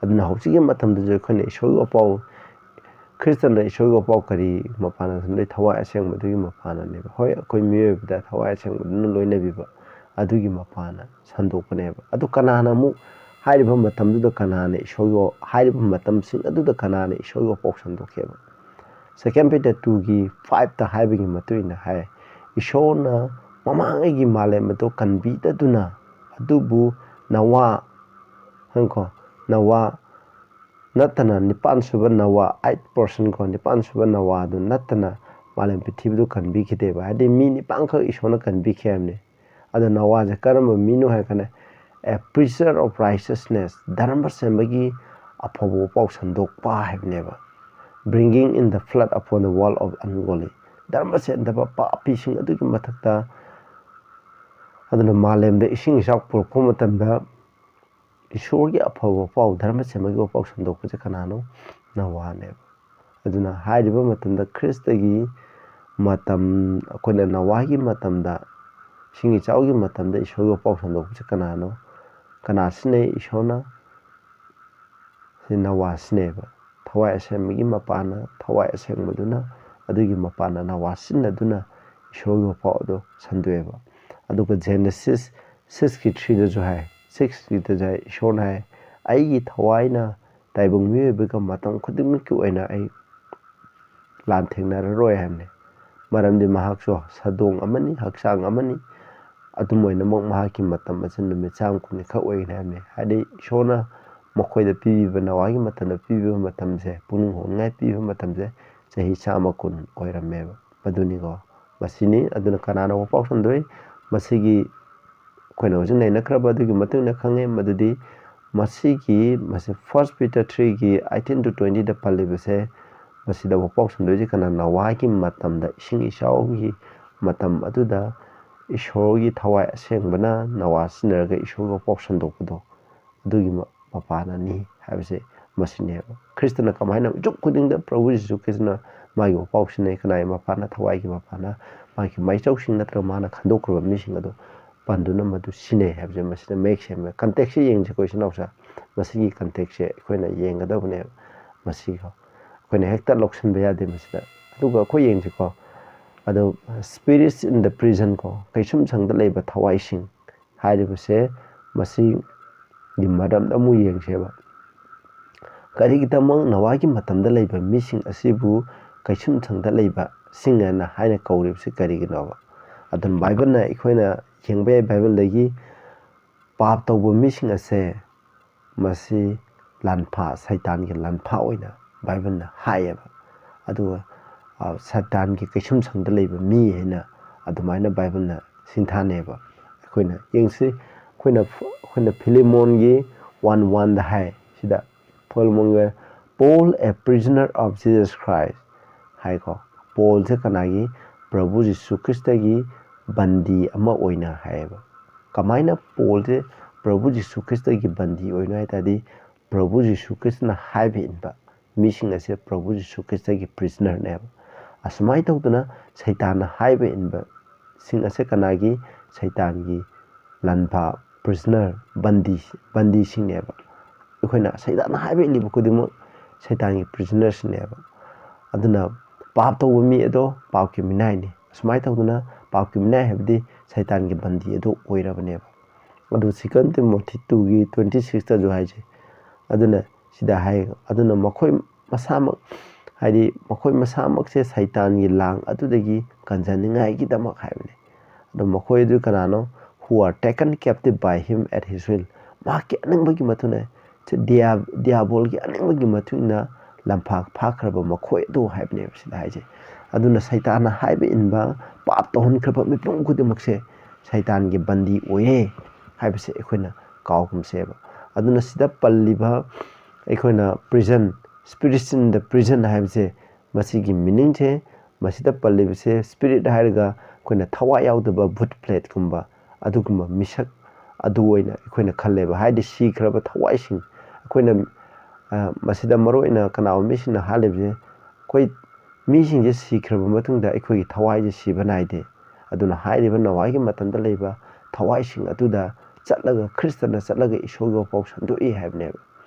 ꯑꯗꯨꯅ ꯍꯧꯖꯤꯛꯀꯤ ꯃꯇꯝꯗꯁꯨ ꯑꯩꯈꯣꯏꯅ ꯏꯁꯣꯔꯒꯤ ꯋꯥꯄꯥꯎ, ꯈ꯭ꯔꯤꯁꯇꯅ ꯏꯁꯣꯔꯒꯤ ꯋꯥꯄꯥꯎ ꯀꯔꯤ ꯃꯄꯥꯟꯅ ꯁꯟꯗꯣꯛꯏ? ꯊꯋꯥꯏ ꯑꯁꯦꯡꯕꯗꯨꯒꯤ ꯃꯄꯥꯟꯅꯅꯦꯕ꯫ ꯍꯣꯏ, ꯑꯩꯈꯣꯏ ꯃꯤꯑꯣꯏꯕꯗ ꯊꯋꯥꯏ ꯑꯁꯦꯡꯕꯗꯨꯅ ꯂꯣꯏꯅꯕꯤꯕ ꯑꯗꯨꯒꯤ ꯃꯄꯥꯟꯅ ꯁꯟꯗꯣꯛꯄꯅꯦꯕ꯫ ꯑꯗꯨ ꯀꯅꯥꯅ ꯑꯃꯨꯛ ꯍꯥꯏꯔꯤꯕ ꯃꯇꯝꯗꯨꯗ ꯀꯅꯥꯅ ꯏꯁꯣꯔꯒꯤ ꯋꯥ-, ꯍꯥꯏꯔꯤꯕ ꯃꯇꯝꯁꯤꯡ ꯑꯗꯨꯗ ꯀꯅꯥꯅ ꯏꯁꯣꯔꯒꯤ ꯋꯥꯄꯥꯎ ꯁꯟꯗꯣꯛꯀꯦꯕ? Second Peter twoꯒꯤ fiveꯇ ꯍꯥꯏꯕꯒꯤ ꯃꯇꯨꯡ ꯏꯟꯅ ꯍꯥꯏ, "ꯏꯁꯣꯔꯅ ꯃꯃꯥꯡꯉꯩꯒꯤ ꯃꯥꯂꯦꯝ ꯑꯗꯨ ꯀꯟꯕꯤꯗꯗꯨꯅ, ꯑꯗꯨꯕꯨ ꯅꯋꯥ", ꯍꯪꯀꯣ, "ꯅꯋꯥ ꯅꯠꯇꯅ", ꯅꯤꯄꯥꯟ ꯁꯨꯕ ꯅꯋꯥ, eight person ꯀꯣ, ꯅꯤꯄꯥꯟ ꯁꯨꯕ ꯅꯋꯥꯗꯨ ꯅꯠꯇꯅ ꯃꯥꯂꯦꯝ ꯄ꯭ꯔꯤꯊꯤꯕꯤꯗꯨ ꯀꯟꯕꯤꯈꯤꯗꯦꯕ꯫ ꯍꯥꯏꯗꯤ ꯃꯤ ꯅꯤꯄꯥꯟꯈꯛ ꯏꯁꯣꯔꯅ ꯀꯟꯕꯤꯈꯤ ꯍꯥꯏꯕꯅꯤ꯫ ꯑꯗꯣ ꯅꯋꯥꯁꯦ ꯀꯔꯝꯕ ꯃꯤꯅꯣ ꯍꯥꯏꯔ ꯀꯥꯟꯗ, "A preacher of righteousness", ꯙꯔꯃ ꯁꯦꯝꯕꯒꯤ ꯑꯐꯕ ꯄꯥꯎ ꯁꯟꯗꯣꯛꯄ ꯍꯥꯏꯕꯅꯦꯕ꯫ "Bringing in the flood upon the world of ungodly", ꯙꯔꯃ ꯁꯦꯝꯗꯕ ꯄꯥꯄꯤꯁꯤꯡ ꯑꯗꯨꯒꯤ ꯃꯊꯛꯇ꯫ ꯑꯗꯨꯅ ꯃꯥꯂꯦꯝꯗ ꯏꯁꯤꯡ ꯏꯆꯥꯎ ꯄꯨꯔꯛꯄ ꯃꯇꯝꯗ ꯏꯁꯣꯔꯒꯤ ꯑꯐꯕ ꯄꯥꯎ, ꯙꯔꯃ ꯁꯦꯝꯕꯒꯤ ꯄꯥꯎ ꯁꯟꯗꯣꯛꯄꯁꯦ ꯀꯅꯥꯅꯣ? ꯅꯋꯥꯅꯦꯕ꯫ ꯑꯗꯨꯅ ꯍꯥꯏꯔꯤꯕ ꯃꯇꯝꯗ ꯈ꯭ꯔꯤꯁꯇꯒꯤ ꯃꯇꯝ, ꯑꯩꯈꯣꯏꯅ ꯅꯋꯥꯒꯤ ꯃꯇꯝꯗ, ꯏꯁꯤꯡ ꯏꯆꯥꯎꯒꯤ ꯃꯇꯝꯗ ꯏꯁꯣꯔꯒꯤ ꯄꯥꯎ ꯁꯟꯗꯣꯛꯄꯁꯦ ꯀꯅꯥꯅꯣ? ꯀꯅꯥ ꯁꯤꯖꯤꯟꯅꯩ? ꯏꯁꯣꯔꯅ꯫ ꯁꯤ ꯅꯋꯥ ꯁꯤꯖꯤꯟꯅꯩꯌꯦꯕ꯫ ꯊꯋꯥꯏ ꯑꯁꯦꯡꯕꯒꯤ ꯃꯄꯥꯅ, ꯊꯋꯥꯏ ꯑꯁꯦꯡꯕꯗꯨꯅ, ꯑꯗꯨꯒꯤ ꯃꯄꯥꯅ ꯅꯋꯥ ꯁꯤꯖꯤꯟꯅꯗꯨꯅ ꯏꯁꯣꯔꯒꯤ ꯋꯥꯄꯥꯎ ꯑꯗꯨ ꯁꯟꯗꯣꯛꯑꯦꯕ꯫ ꯑꯗꯨꯒ Genesis sixꯀꯤ threeꯗꯁꯨ ꯍꯥꯏ, sixꯀꯤꯗꯁꯨ ꯍꯥꯏ, ꯏꯁꯣꯔꯅ ꯍꯥꯏ, "ꯑꯩꯒꯤ ꯊꯋꯥꯏꯅ ꯇꯥꯏꯕꯪ ꯃꯤꯑꯣꯏꯕꯒ ꯃꯇꯝ ꯈꯨꯗꯤꯡꯃꯛꯀꯤ ꯑꯣꯏꯅ ꯑꯩ ꯂꯥꯟꯊꯦꯡꯅꯔꯔꯣꯏ ꯍꯥꯏꯕꯅꯤ꯫ ꯃꯔꯝꯗꯤ ꯃꯍꯥꯛꯁꯨ ꯁꯥꯗꯣꯡ ꯑꯃꯅꯤ, ꯍꯛꯆꯥꯡ ꯑꯃꯅꯤ꯫ ꯑꯗꯨꯝ ꯑꯣꯏꯅꯃꯛ ꯃꯍꯥꯛꯀꯤ ꯃꯇꯝ ꯑꯁꯤ ꯅꯨꯃꯤꯠ ꯆꯥꯝꯃ ꯀꯨꯟꯅꯤ ꯈꯛ ꯑꯣꯏꯒꯅꯤ ꯍꯥꯏꯕꯅꯤ꯫ ꯍꯥꯏꯗꯤ ꯏꯁꯣꯔꯅ ꯃꯈꯣꯏꯗ ꯄꯤꯕꯤꯕ, ꯅꯣꯋꯥꯒꯤ ꯃꯇꯝꯗ ꯄꯤꯕꯤꯕ ꯃꯇꯝꯁꯦ, ꯄꯨꯛꯅꯤꯡ ꯍꯣꯡꯅꯤꯡꯉꯥꯏ ꯄꯤꯕ ꯃꯇꯝꯁꯦ ꯆꯍꯤ ꯆꯥꯝꯃ ꯀꯨꯟ ꯑꯣꯏꯔꯝꯃꯦꯕ꯫ ꯃꯗꯨꯅꯤꯀꯣ꯫ ꯃꯁꯤꯅꯤ꯫ ꯑꯗꯨꯅ ꯀꯅꯥꯅ ꯋꯥꯄꯥꯎ ꯁꯟꯗꯣꯛꯏ? ꯃꯁꯤꯒꯤ ꯑꯩꯈꯣꯏꯅ ꯍꯧꯖꯤꯛ ꯅꯩꯅꯈ꯭ꯔꯕ ꯑꯗꯨꯒꯤ ꯃꯇꯨꯡ ꯏꯟꯅ ꯈꯪꯉꯦ ꯃꯗꯨꯗꯤ ꯃꯁꯤꯒꯤ, ꯃꯁꯤ First Peter three ꯒꯤ eighteen to twenty ꯗ ꯄꯜꯂꯤꯕꯁꯦ, ꯃꯁꯤꯗ ꯋꯥꯄꯥꯎ ꯁꯟꯗꯣꯛꯏꯁꯦ ꯀꯅꯥ? ꯅꯣꯋꯥꯒꯤ ꯃꯇꯝꯗ, ꯏꯁꯤꯡ ꯏꯆꯥꯎꯒꯤ ꯃꯇꯝ ꯑꯗꯨꯗ ꯏꯁꯣꯔꯒꯤ ꯊꯋꯥꯏ ꯑꯁꯦꯡꯕꯅ ꯅꯣꯋꯥ ꯁꯤꯖꯤꯟꯅꯔꯒ ꯏꯁꯣꯔꯒꯤ ꯋꯥꯄꯥꯎ ꯁꯟꯗꯣꯛꯄꯗꯣ, ꯑꯗꯨꯒꯤ ꯃ-, ꯃꯄꯥꯅꯅꯤ ꯍꯥꯏꯕꯁꯦ ꯃꯁꯤꯅꯦꯕ꯫ ꯈ꯭ꯔꯤꯁꯇꯅ ꯀꯃꯥꯏꯅ ꯖꯨꯛ ꯈꯨꯗꯤꯡꯗ ꯄ꯭ꯔꯚꯨ ꯖꯤꯁꯨ ꯈ꯭ꯔꯤꯁꯇꯅ ꯃꯥꯒꯤ ꯋꯥꯄꯥꯎ ꯁꯤꯖꯤꯟꯅꯩ? ꯀꯅꯥꯒꯤ ꯃꯄꯥꯅ? ꯊꯋꯥꯏꯒꯤ ꯃꯄꯥꯅ꯫ ꯃꯥꯒꯤ ꯃꯥꯏꯆꯧꯁꯤꯡ ꯅꯠꯇ꯭ꯔꯒ ꯃꯥꯅ ꯈꯟꯗꯣꯛꯈ꯭ꯔꯕ ꯃꯤꯁꯤꯡ ꯑꯗꯨ ꯄꯟꯗꯨꯅ ꯃꯗꯨ ꯁꯤꯖꯤꯟꯅꯩ ꯍꯥꯏꯕꯁꯦ ꯃꯁꯤꯗ ꯃꯌꯦꯛ ꯁꯦꯡꯅ꯫ Context ꯁꯦ ꯌꯦꯡꯁꯤꯀꯣ, ꯏꯆꯤꯟ ꯏꯅꯥꯎꯁꯥ꯫ ꯃꯁꯤꯒꯤ context ꯁꯦ ꯑꯩꯈꯣꯏꯅ ꯌꯦꯡꯒꯗꯕꯅꯦꯕ꯫ ꯃꯁꯤꯒ ꯑꯩꯈꯣꯏꯅ ꯍꯦꯛꯇ ꯂꯧꯁꯤꯟꯕ ꯌꯥꯗꯦ ꯃꯁꯤꯗ꯫ ꯑꯗꯨꯒ ꯑꯩꯈꯣꯏ ꯌꯦꯡꯁꯤꯀꯣ, ꯑꯗꯣ Spirits in the Prison ꯀꯣ, ꯀꯩꯁꯨꯝꯁꯪꯗ ꯂꯩꯕ ꯊꯋꯥꯏꯁꯤꯡ ꯍꯥꯏꯔꯤꯕꯁꯦ, ꯃꯁꯤꯒꯤ ꯃꯔꯝꯗ ꯑꯃꯨꯛ ꯌꯦꯡꯁꯦꯕ꯫ ꯀꯔꯤꯒꯤꯗꯃꯛ ꯅꯣꯋꯥꯒꯤ ꯃꯇꯝꯗ ꯂꯩꯕ ꯃꯤꯁꯤꯡ ꯑꯁꯤꯕꯨ ꯀꯩꯁꯨꯝꯁꯪꯗ ꯂꯩꯕꯁꯤꯡ ꯍꯥꯏꯅ, ꯍꯥꯏꯅ ꯀꯧꯔꯤꯕꯁꯤ ꯀꯔꯤꯒꯤꯅꯣꯕ? ꯑꯗꯨꯅ ꯕꯥꯏꯕꯜꯅ ꯑꯩꯈꯣꯏꯅ ꯌꯦꯡꯕ ꯌꯥꯏ, ꯕꯥꯏꯕꯜꯗꯒꯤ ꯄꯥꯞ ꯇꯧꯕ ꯃꯤꯁꯤꯡ ꯑꯁꯦ ꯃꯁꯤ ꯂꯥꯟꯐꯥ, ꯁꯩꯇꯥꯟꯒꯤ ꯂꯥꯟꯐꯥ ꯑꯣꯏꯅ ꯕꯥꯏꯕꯜꯅ ꯍꯥꯏꯌꯦꯕ꯫ ꯑꯗꯨꯒ, ꯑ, ꯁꯩꯇꯥꯟꯒꯤ ꯀꯩꯁꯨꯝꯁꯪꯗ ꯂꯩꯕ ꯃꯤ ꯍꯥꯏꯅ ꯑꯗꯨꯃꯥꯏꯅ ꯕꯥꯏꯕꯜꯅ ꯁꯤꯡꯊꯥꯅꯩꯌꯦꯕ꯫ ꯑꯩꯈꯣꯏꯅ ꯌꯦꯡꯁꯤ, ꯑꯩꯈꯣꯏꯅ, ꯑꯩꯈꯣꯏꯅ ꯐꯤꯂꯤꯃꯣꯟꯒꯤ one one ꯗ ꯍꯥꯏ, ꯁꯤꯗ ꯐꯤꯂꯤꯃꯣꯟꯒꯤ, "Paul, a prisoner of Jesus Christ" ꯍꯥꯏꯀꯣ꯫ ꯄꯣꯜꯁꯦ ꯀꯅꯥꯒꯤ? ꯄ꯭ꯔꯚꯨ ꯖꯤꯁꯨ ꯈ꯭ꯔꯤꯁꯇꯒꯤ ꯕꯟꯗꯤ ꯑꯃ ꯑꯣꯏꯅ ꯍꯥꯏꯌꯦꯕ꯫ ꯀꯃꯥꯏꯅ ꯄꯣꯜꯁꯦ ꯄ꯭ꯔꯚꯨ ꯖꯤꯁꯨ ꯈ꯭ꯔꯤꯁꯇꯒꯤ ꯕꯟꯗꯤ ꯑꯣꯏꯅꯣ ꯍꯥꯏ ꯇꯥꯔꯗꯤ, ꯄ꯭ꯔꯚꯨ ꯖꯤꯁꯨ ꯈ꯭ꯔꯤꯁꯇꯅ ꯍꯥꯏꯕ ꯏꯟꯕ ꯃꯤꯁꯤꯡ ꯑꯁꯦ ꯄ꯭ꯔꯚꯨ ꯖꯤꯁꯨ ꯈ꯭ꯔꯤꯁꯇꯒꯤ ꯄ꯭ꯔꯤꯖꯅꯔꯅꯦꯕ꯫ ꯑꯁꯨꯃꯥꯏꯅ ꯇꯧꯗꯅ ꯁꯩꯇꯥꯟꯅ ꯍꯥꯏꯕ ꯏꯟꯕꯁꯤꯡ ꯑꯁꯦ ꯀꯅꯥꯒꯤ? ꯁꯩꯇꯥꯟꯒꯤ ꯂꯥꯟꯐꯥ, ꯄ꯭ꯔꯤꯖꯅꯔ, ꯕꯟꯗꯤ, ꯕꯟꯗꯤꯁꯤꯡꯅꯦꯕ꯫ ꯑꯩꯈꯣꯏꯅ ꯁꯩꯇꯥꯟꯅ ꯍꯥꯏꯕ ꯏꯜꯂꯤꯕ ꯈꯨꯗꯤꯡꯃꯛ ꯁꯩꯇꯥꯟꯒꯤ ꯄ꯭ꯔꯤꯖꯅꯔꯁꯤꯡꯅꯦꯕ꯫ ꯑꯗꯨꯅ ꯄꯥꯞ ꯇꯧꯕ ꯃꯤ ꯑꯗꯣ ꯄꯥꯞꯀꯤ ꯃꯤꯅꯥꯏꯅꯤ꯫ ꯑꯁꯨꯃꯥꯏꯅ ꯇꯧꯗꯅ ꯄꯥꯞꯀꯤ ꯃꯤꯅꯥꯏ ꯍꯥꯏꯕꯗꯤ ꯁꯩꯇꯥꯟꯒꯤ ꯕꯟꯗꯤ ꯑꯗꯨ ꯑꯣꯏꯔꯕꯅꯦꯕ꯫ ꯑꯗꯨ Second Timothy two ꯒꯤ twenty six ꯇꯁꯨ ꯍꯥꯏꯖꯩ꯫ ꯑꯗꯨꯅ ꯁꯤꯗ ꯍꯥꯏ, ꯑꯗꯨꯅ ꯃꯈꯣꯏ ꯃꯁꯥꯃꯛ ꯍꯥꯏꯗꯤ ꯃꯈꯣꯏ ꯃꯁꯥꯃꯛꯁꯦ ꯁꯩꯇꯥꯟꯒꯤ ꯂꯥꯡ ꯑꯗꯨꯗꯒꯤ ꯀꯟꯖꯅꯤꯡꯉꯥꯏꯒꯤꯗꯃꯛ ꯍꯥꯏꯕꯅꯤ꯫ ꯑꯗꯣ ꯃꯈꯣꯏ ꯑꯗꯨ ꯀꯅꯥꯅꯣ? "Who are taken captive by him at his will." ꯃꯍꯥꯛꯀꯤ ꯑꯅꯤꯡꯕꯒꯤ ꯃꯇꯨꯡ ꯏꯟꯅ, ꯗꯤꯌꯥ-, ꯗꯤꯌꯥꯕꯣꯜꯒꯤ ꯑꯅꯤꯡꯕꯒꯤ ꯃꯇꯨꯡ ꯏꯟꯅ ꯂꯝꯐꯥ ꯐꯥꯈ꯭ꯔꯕ ꯃꯈꯣꯏ ꯑꯗꯨ ꯍꯥꯏꯕꯅꯦꯕ ꯁꯤꯗ ꯍꯥꯏꯁꯦ꯫ ꯑꯗꯨꯅ ꯁꯩꯇꯥꯟꯅ ꯍꯥꯏꯕ ꯏꯟꯕ, ꯄꯥꯞ ꯇꯧꯍꯟꯈ꯭ꯔꯕ ꯃꯤꯄꯨꯝ ꯈꯨꯗꯤꯡꯃꯛꯁꯦ ꯁꯩꯇꯥꯟꯒꯤ ꯕꯟꯗꯤ ꯑꯣꯏꯌꯦ ꯍꯥꯏꯕꯁꯦ ꯑꯩꯈꯣꯏꯅ ꯀꯥꯎꯒꯨꯝꯁꯦꯕ꯫ ꯑꯗꯨꯅ ꯁꯤꯗ ꯄꯜꯂꯤꯕ ꯑꯩꯈꯣꯏꯅ prison, spirits in the prison ꯍꯥꯏꯕꯁꯦ, ꯃꯁꯤꯒꯤ meaningꯁꯦ, ꯃꯁꯤꯗ ꯄꯜꯂꯤꯕꯁꯦ spirit ꯍꯥꯏꯔꯒ ꯑꯩꯈꯣꯏꯅ ꯊꯋꯥꯏ ꯌꯥꯎꯗꯕ ꯚꯨꯠ ꯄ꯭ꯔꯦꯠꯀꯨꯝꯕ ꯑꯗꯨꯒꯨꯝꯕ ꯃꯤꯁꯛ ꯑꯗꯨ ꯑꯣꯏꯅ ꯑꯩꯈꯣꯏꯅ ꯈꯜꯂꯦꯕ꯫ ꯍꯥꯏꯗꯤ ꯁꯤꯈ꯭ꯔꯕ ꯊꯋꯥꯏꯁꯤꯡ꯫ ꯑꯩꯈꯣꯏꯅ, ꯑ, ꯃꯁꯤꯗ ꯃꯔꯨ ꯑꯣꯏꯅ ꯀꯅꯥꯒꯨꯝꯕ ꯃꯤꯁꯤꯡꯅ ꯍꯥꯏꯔꯤꯕꯁꯦ, ꯑꯩꯈꯣꯏ ꯃꯤꯁꯤꯡꯁꯦ ꯁꯤꯈ꯭ꯔꯕ ꯃꯇꯨꯡꯗ ꯑꯩꯈꯣꯏꯒꯤ ꯊꯋꯥꯏꯁꯦ ꯁꯤꯕ ꯅꯥꯏꯗꯦ꯫ ꯑꯗꯨꯅ ꯍꯥꯏꯔꯤꯕ ꯅꯣꯋꯥꯒꯤ ꯃꯇꯝꯗ ꯂꯩꯕ ꯊꯋꯥꯏꯁꯤꯡ ꯑꯗꯨꯗ ꯆꯠꯂꯒ, ꯈ꯭ꯔꯤꯁꯇꯅ ꯆꯠꯂꯒ ꯏꯁꯣꯔꯒꯤ ꯋꯥꯐꯥꯎ ꯁꯟꯗꯣꯛꯏ ꯍꯥꯏꯕꯅꯦꯕ꯫